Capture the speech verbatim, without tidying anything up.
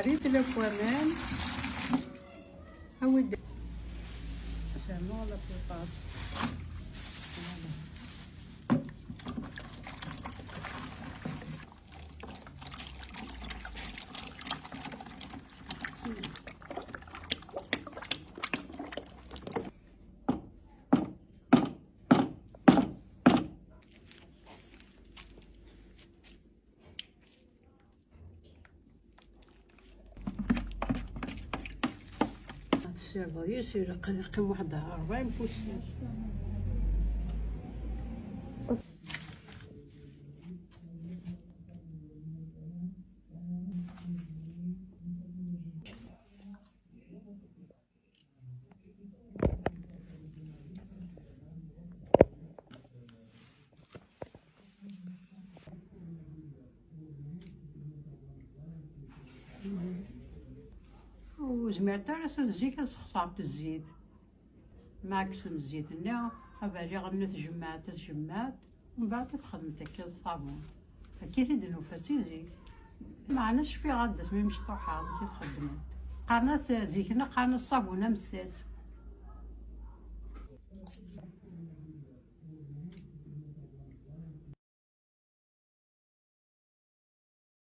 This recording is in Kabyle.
Rrif la poêle. Awi-d. Sernu la plupart. Voilà. Ad tessirdeḍ yes, ilaq ad yeqqim waḥed ṛebɛin fus. Ur zmiret ara s zik ad sxeṣrent zzit. Ma ɛekksemt zzit-nni, abaliɣ-nni tjemɛeḍ, tjemɛeḍ, mbeɛd ad txedmeḍ akka d ṣṣabun. Akka i t-id-nufa si zik. Meɛna cfiɣ ad d-asmi mecṭuḥa, i t-xeddment. Qqaren-as zik-nni, qqaren-as ṣṣabun amessas.